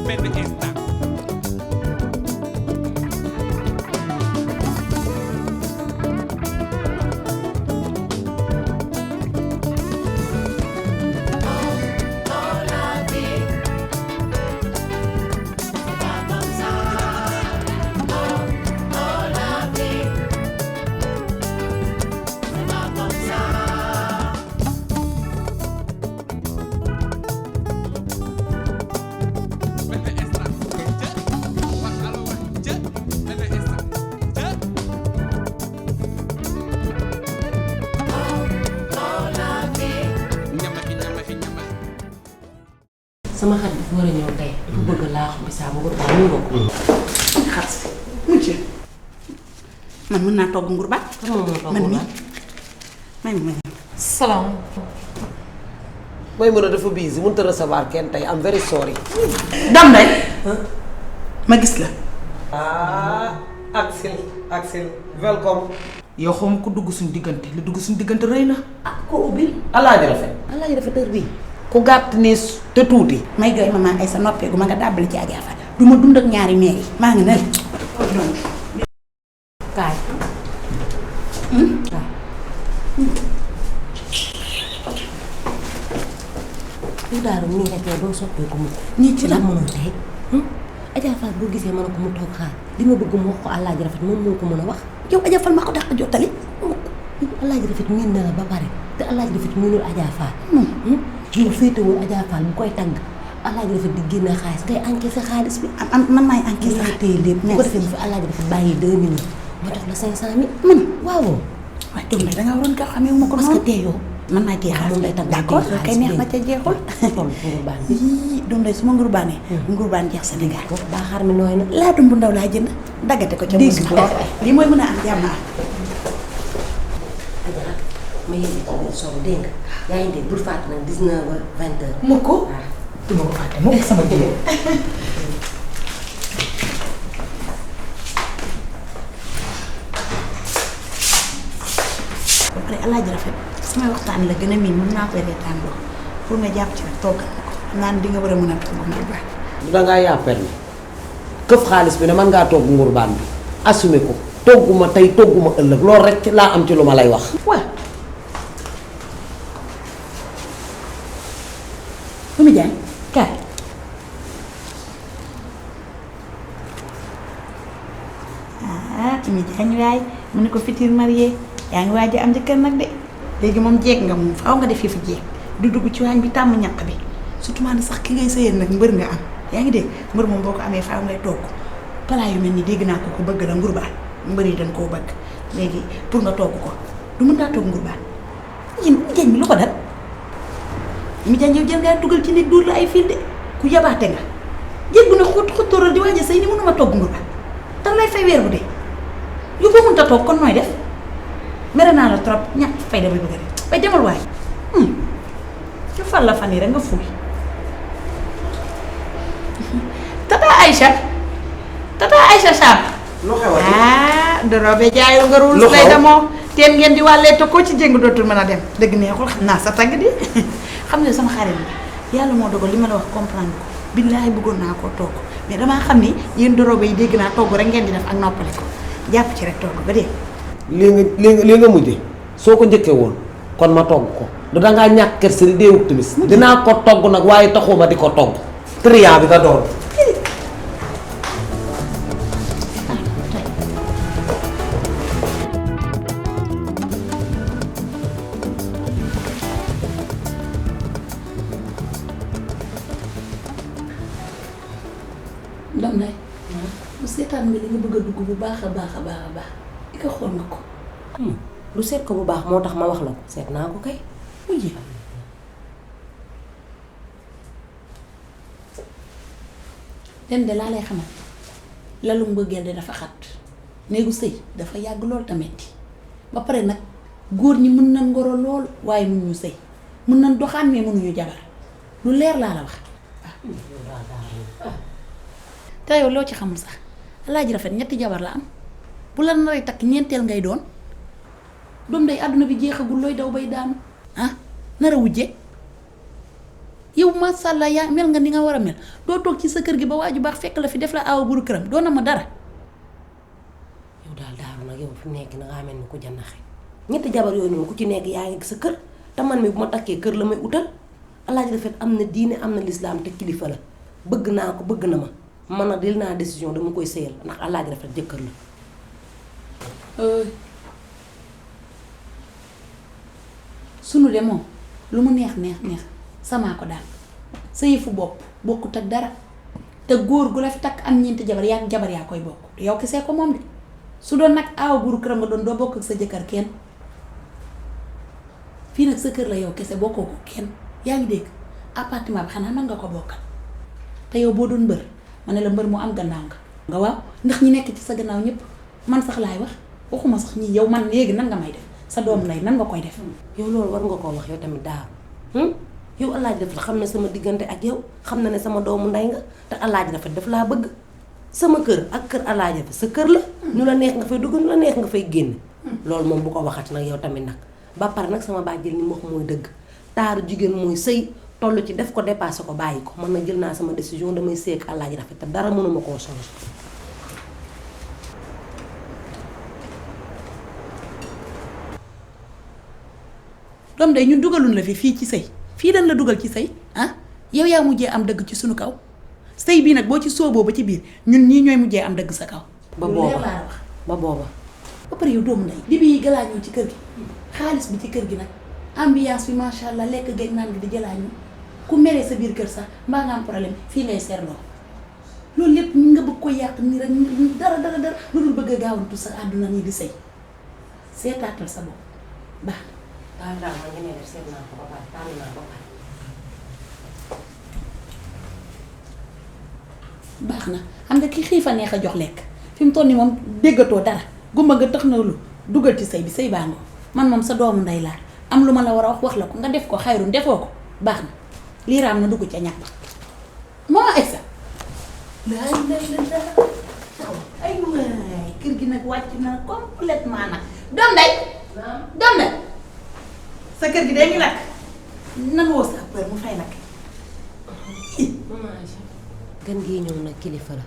benn instant. sama xarit dafa war a ñëw tey dafa bëgg laaxu bisaab nguur baax ñu bokk. xar si mujj man mën naa togg nguur baax. kan moom moo togg man mii baax. may ma ñëw. salaam. may mën a dafa busy mënut a recevoir kenn tey am very sorry. Dame day ma gis la. Axel welcome. yow xaw ma ko dugg suñu diggante li dugg suñu diggante rëy na. ah ko ubbil. alaaji rafet. alaaji dafa tër bii. ku gàtt nii te tuuti. may jooy maman ay sa noppeegu ma nga dàbbali ci Adja Fada du ma dund ak ñaari meer yi maa ngi ne kaay. kaay. lu daaru nii rek yow doo soppeeku mukk. ñii ci la mënul tey. Adja Fall boo gisee mën ko mu toog xaar li ma bëgg mu wax ko Alaaji Rafet moom moo ko mën a wax. yow Adja Fall maa ko tax a jottali. Alaaji Rafet miin na la ba pare te Alaaji Rafet miinul Adja Fall. yow féetewul Adja Fall bu koy tagg Alaaji Rafet di génne xaalis ngay encaissé xaalis bi. man maay encaissé ngay téye lépp. bu ko defee bu fi Alaaji Rafet bàyyi 2 millions ma jox la 500 000. man waaw. waaye doom day dangaa waroon kaa xamee wu ma ko parce noonu. que tey yow. man maay téye xaalis moom day tagg d'accord kay neex na ca jeexul. toll ci ngurbaan bi. yii doom day su ma ngurbaanee. ngurbaan jeex Sénégal. baa xar mi nooy na. laatum bu ndaw laa jënd daggate ko ca mbuus bi. lii mooy mën a am jàmm am. ma yéene ci biir solo dégg nga yaa ngi dégg bul fàtte nag 19 ba 20 heures. mu ko du ma ko fàtte mu sama jigéen. ba pare Alaaji Rafet samay waxtaan la gën a miin mën naa koy reetaan loo pour nga jàpp ci rek toggal na ko xam naa ne di nga war a mën a togg nguur baax. du dangaa yàpper ni këf xaalis bi ne man ngaa togg ngurbaan bi assumé ko togguma tey togguma ëllëg loolu rek ci laa am ci lu ma lay wax. waaw. Oumy Diagne kaay. Oumy Diagne waay mu ne ko futur marié yaa ngi waaj a am jëkkër nag de léegi moom jeeg nga moom faaw nga def fi jeeg du dugg ci waañ bi tàmm ñaq bi surtout maanaam sax ki ngay sëyal nag mbër nga am yaa ngi dégg mbër moom boo ko amee faaw ngay togg palaa yu mel ni dégg naa ko bëgg la ngurbaan mbër yi dañ koo bëgg léegi pour nga togg ko du mën ngaa togg ngurbaan yéen Oumy Diagne bi lu ko dal Oumy Diagne yow jël ngaa dugal ci nit dóor la ay fil de ku yabaate nga jéeg bu ne xóot xóotóoral di waaj a sëy ni mënuma togg ngurbaan dara lay fay weer bu dee yu boo mënta toog kon nooy def mere naa la trop ñàkk fay damay bëgg a def bay demal waay ñu fal la fan yi rek nga fuuy tata Aïcha Samb lu xewati dorobe jaayu nga ruul lay demoo teen ngeen di wàllee te koo ci jéng dootul mën a dem dëgg neexul xam naa sa tagg di xam ne sama xarit bi yàlla moo dogal li ma la wax comprendre ko billaahi bëggoon naa koo togg mais damaa xam ni yéen dorobe yi dégg naa togg rek ngeen di def ak noppale ko jàpp ci rek togg ba dee lii nga mujje soo ko njëkkee woon kon ma togg ko du dangaa ñàkk kersa di deewut timis dinaa ko togg nag waaye taxuma di ko togg triant bi nga doon. Dame Ndeye. bu seetaan nga li nga bëgg a dugg bu baax a baax a baax a baax di ko xool nga ko. lu seet ko bu baax moo tax ma wax la ko seet naa ko kay. mujj den de laa lay xamal lalu mbëggeel de dafa xat néegu sëy dafa yàgg lool tamit ba pare nag góor ñi mën nañ ngoro lool waaye mënuñu sëy mën nañ doxaan mais mënuñu jabar lu leer laa la wax waaw. te yow loo ci xamul sax Alaaji Rafet ñetti jabar la am bu la naree takk ñeenteel ngay doon doom day àdduna bi jeexagul looy daw bay daanu ah nar a wujje yow macha allah yaa mel nga ni nga war a mel doo toog ci sa kër gi ba waaju baax fekk la fi def la aawa buru këram doo na ma dara. yow daal daaru nag yow fi nekk na ngaa mel ni ku janaxe ñetti jabar yooyu noonu ku ci nekk yaa ngi sa kër te man mi bu ma takkee kër la may utal Alaaji Rafet am na diine am na lislaam te kilifa la bëgg naa ko bëgg na ma man nag dil naa décision dama koy sëyal ndax Alaaji Rafet jëkkër la. sunu de moom lu mu neex samaa ko daal sa yëfu bopp bokkut ak dara te góor gu la fi takk am ñeenti jabar yaa jabar yaa koy bokk yow kese ko moom de su doon nag aawa buru këram nga doon doo bokk ak sa jëkkër kenn fii nag sa kër la yow kese bokkoo ko kenn yaa ngi dégg appartement bi xanaa man nga ko bokkal te yow boo doon mbër ma ne la mbër mu am gannaaw nga waaw ndax ñi nekk ci sa gannaaw ñëpp man sax laay waxuma sax ñii yow man léegi nan nga may def sa doom lay nan nga koy def. yow loolu war nga koo wax yow tamit daaw yow Alaaji Rafet xam ne sama diggante ak yow xam na ne sama doomu ndey nga te Alaaji Rafet daf laa bëgg sama kër ak kër Alaaji Rafet sa kër la. ñu la neex nga fay dugg ñu la neex nga fay génn. loolu moom bu ko waxati nag yow tamit nag ba pare nag sama bàjjil ni mu wax mooy dëgg taaru jigéen mooy sëy toll ci def ko dépassé ko bàyyi ko man nag jël naa sama décision damay sëy ak Alaaji Rafet te dara mënuma koo changer. doom day ñun dugalun la fii ci sëy fii dañ la dugal ci sëy yow yaa mujjee am dëgg ci sunu kaw sëy bii nag boo ci sooboo ba ci biir ñun ñii ñooy mujjee am dëgg sa kaw. ba booba ba booba. ba pare yow doomu ndey di bi galaañoo ci kër gi xaalis bi ci kër gi nag ambiance bi macha allah lekk geeg naan gi di jëlaañu ku meree sa biir kër sax mbaa nga am problème fii ngay seetloo loolu lépp nga bëgg ko yàq nii rek dara lu dul bëgg a gaawantu sa àdduna nii di sëy seetaatal sa bopp baax na. daal man li may def seet naa ko ba pare tànn naa ba pare. baax na xam nga ki xiif a neex a jox lekk fi mu toll nii moom déggatoo dara gumba nga tax na lu dugal ci sëy bi sëy baa ngoo man moom sa doomu ndey laa am lu ma la war a wax la ko nga def ko xayrun defoo ko baax na lii raam na dugg ca ñàkk moo egsa laay ay waay kër gi nag wàcc na complètement nag doom day sa kër gi day ngi lakk nan woo sa peur mu fay lakk gan gii ñëw nag kilifa la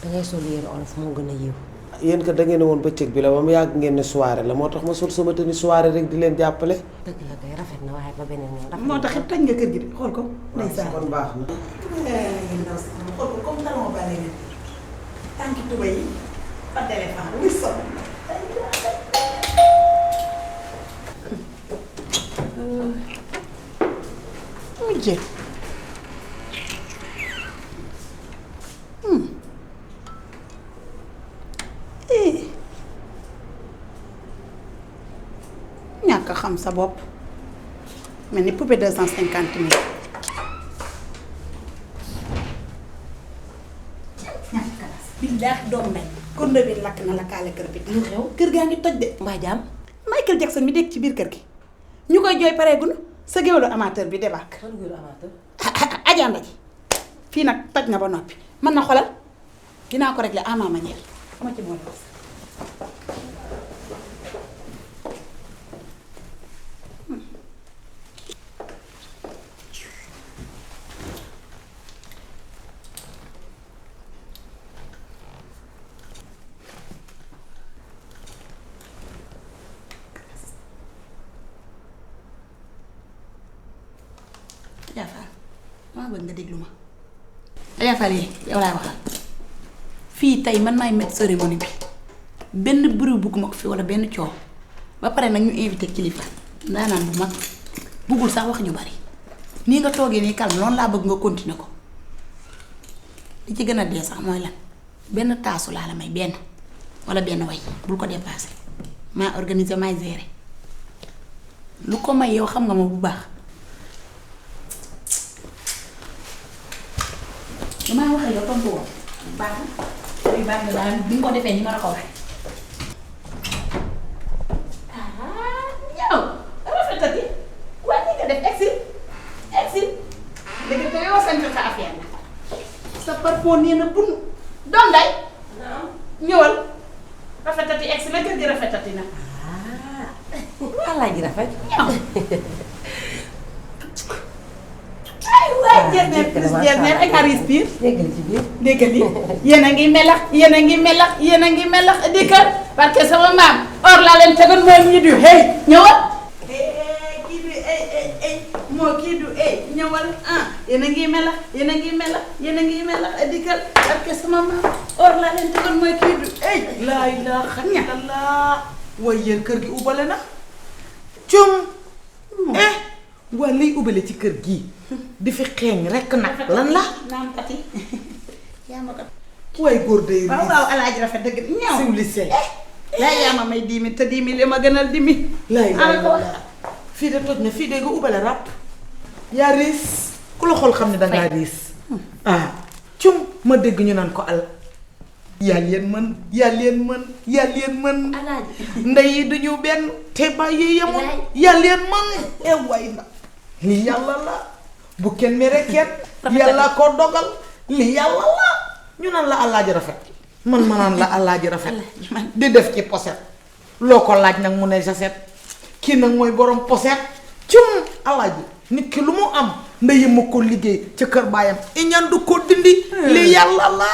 dangay sol yére olof moo gën a yiw. yéen kat da ngeen ne woon bëccëg bi la ba mu yàgg ngeen ne soirée la moo tax ma sol sama tenue soirée rek di leen jàppale. dëgg la kay rafet na waaye ba beneen yoon rafet moo tax it toj nga kër gi de xool ko ndeysaan kon baax na. ndaw si xool ko comme talon bale nga tànki tuba yi fa téléphone muy sol mujje ñàkk xam sa bopp mel ni poupée 250 000 billaahi doom ndey kon bi lakk na la kaale kër bi lu xew kër gaa ngi toj de mbaa jaam. Michael Jackson mi dégg ci biir kër gi ñu koy jooy pareegunu sa géwélu amateur bi débarque ajaanda ji fii nag toj na ba noppi mën na xolal dinaa ko régler à ma manière ama ci boole Adja Fall maa bëgg nga déglu ma Adja Fall yi yow laay waxal fii tey man maay mettre cérémonie bi benn bruit bugguma ko fi walla benn coow ba pare nag ñu invité kilifa ndaanaan bu mag buggul sax wax ñu bari nii nga toogee nii calme noonu laa bëgg nga continuer ko li ci gën a dee sax mooy lan benn taasu laa la may benn walla benn way bul ko dépassé maa organisé maay géré lu ko may yow xam nga ma bu baax damaa waxee yow tontu woon baax na luy baax na daal bi nga ko defee ni ma la ko waxee ñëw rafetati waaye ni nga def exil léegi te yow sant sa affaire la sa parfum nee na bun doom day ñëwal rafetati exil la kër gi rafetati na Alaaji Rafet. ñëw ay jeexneer plus jeexneer ak aris biir. déggal ci biir. déggal yi yéen a ngi melax yéen a ngi melax yéen a ngi melax dikkal parce que sama maam or laa leen tegoon mooy ñi du hey ñëwal. kii du moo kii du ñëwal yéen a ngi melax yéen a ngi melax yéen a ngi melax dikkal parce que sama maam or laa leen tegoon mooy kii du laa ilaaha illallaah waaye yéen kër gi ubale na cum waa liy ubale ci kër gii di fi xeeñ rekk nag lan la naam pati yaa ma ko waaye góor day waaw waaw alaaji rafet dëgg ñëw civilisé laa yaa ma may 10 000 te 10 000 li ma gënal 10 000 laay ana ko fii de toj na fii de nga ubale ràpp yaa riis ku la xool xam ne dangaa riis cum ma dégg ñu naan ko al yaa leen mën yaa leen mën yaa leen mën alaaji ndey yi duñu benn te bàyyi yemoon yaa leen mën waay na lii yàlla la bu kenn mere kenn yàlla ko dogal lii yàlla la ñu naan la alaaji rafet man ma naan la alaaji rafet di def ci poset loo ko laaj nag mu ne jaset kii nag mooy borom poset cum alaaji nit ki lu mu am ndeyam ma ko liggéey ca kër baayam iñaan du ko dindi lii yàlla la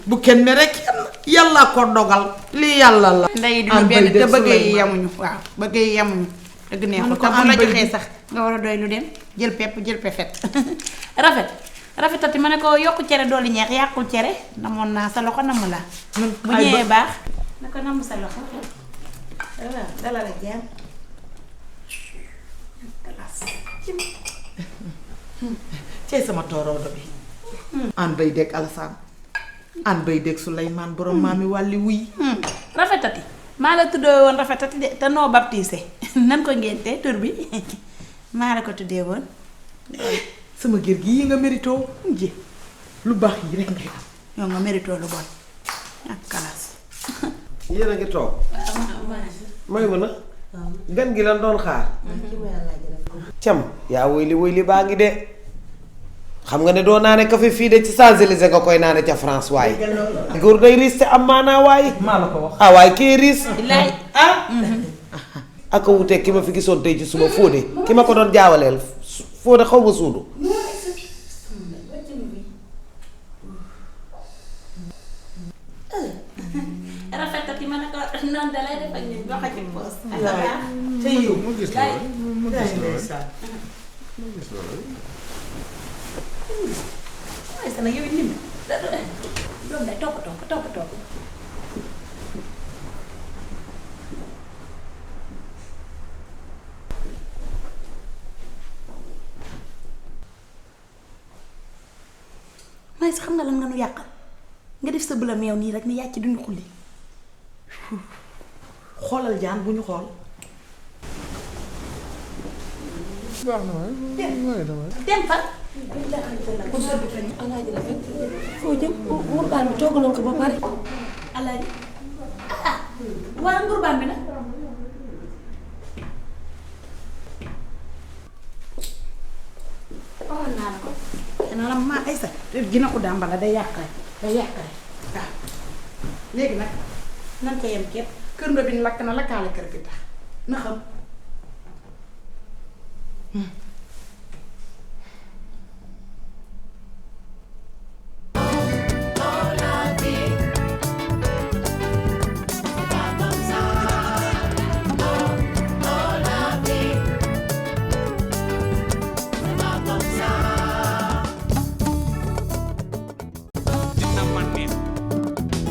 bu kenn mere kenn yàlla ko dogal lii yàlla la ndey duñu benn te bëgg yi yemuñu waaw bëgg yi yemuñu dëgg neexul te bu la joxee sax nga war a doy lu dem jël pepp jël pefet rafetati ma ne ko yokku cere dooli ñeex yàqul cere namoon naa sa loxo namm la bu ñëwee baax na ko namm sa loxo waaw dala la jàmm cey sama tooroodo bi an bay dégg Alassane an bay dégg Souleymane borom maami wàlli wuy rafetati maa la tuddee woon rafetati de te noo baptisé nan ko ngénte tur bi maa la ko tuddee woon sama gér gi yi nga mérito ji lu baax yi rek ngay am yow nga mérito lu bon ak kalaas yéen a ngi toog may mën a gan gi lan doon xaar cam yaa woy li baa ngi de xam nga ne doo naane café fii de ci Champs-Élysées nga koy naane ca France waaye góor day riis te am maanaa waaye maa la ko wax waaye kii riis billaay aka wuteeg ki ma fi gisoon tey ci suba Fodé ki ma ko doon jaawaleel Fodé xaw ma suudu rafetati ma ne ko noonu da lay def ak ñun boo xajul poos te yow mu gis loolu waaye sana yow nim doom day topp may sa xam nga lan nga nu yàqal nga def sa bëla meew nii rek ni yàcc duñu xulli xoolal jaan bu ñu xool baax na waay waay damay dem fa alaaji rafet foo jëm ngurbaan bi toogaloon ko ba pare. alaaji wala ngurbaan bi nag waxoon naa la ko xanaa la maa ay sa gina ko dàmbala day yàq rek waaw léegi nag nan ca yem képp kër ndo bi ñu lakk na lakkaale kër gi tax na xam dina ma neex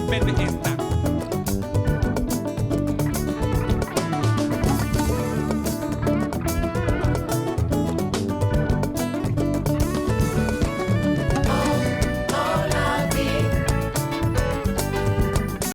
benn instant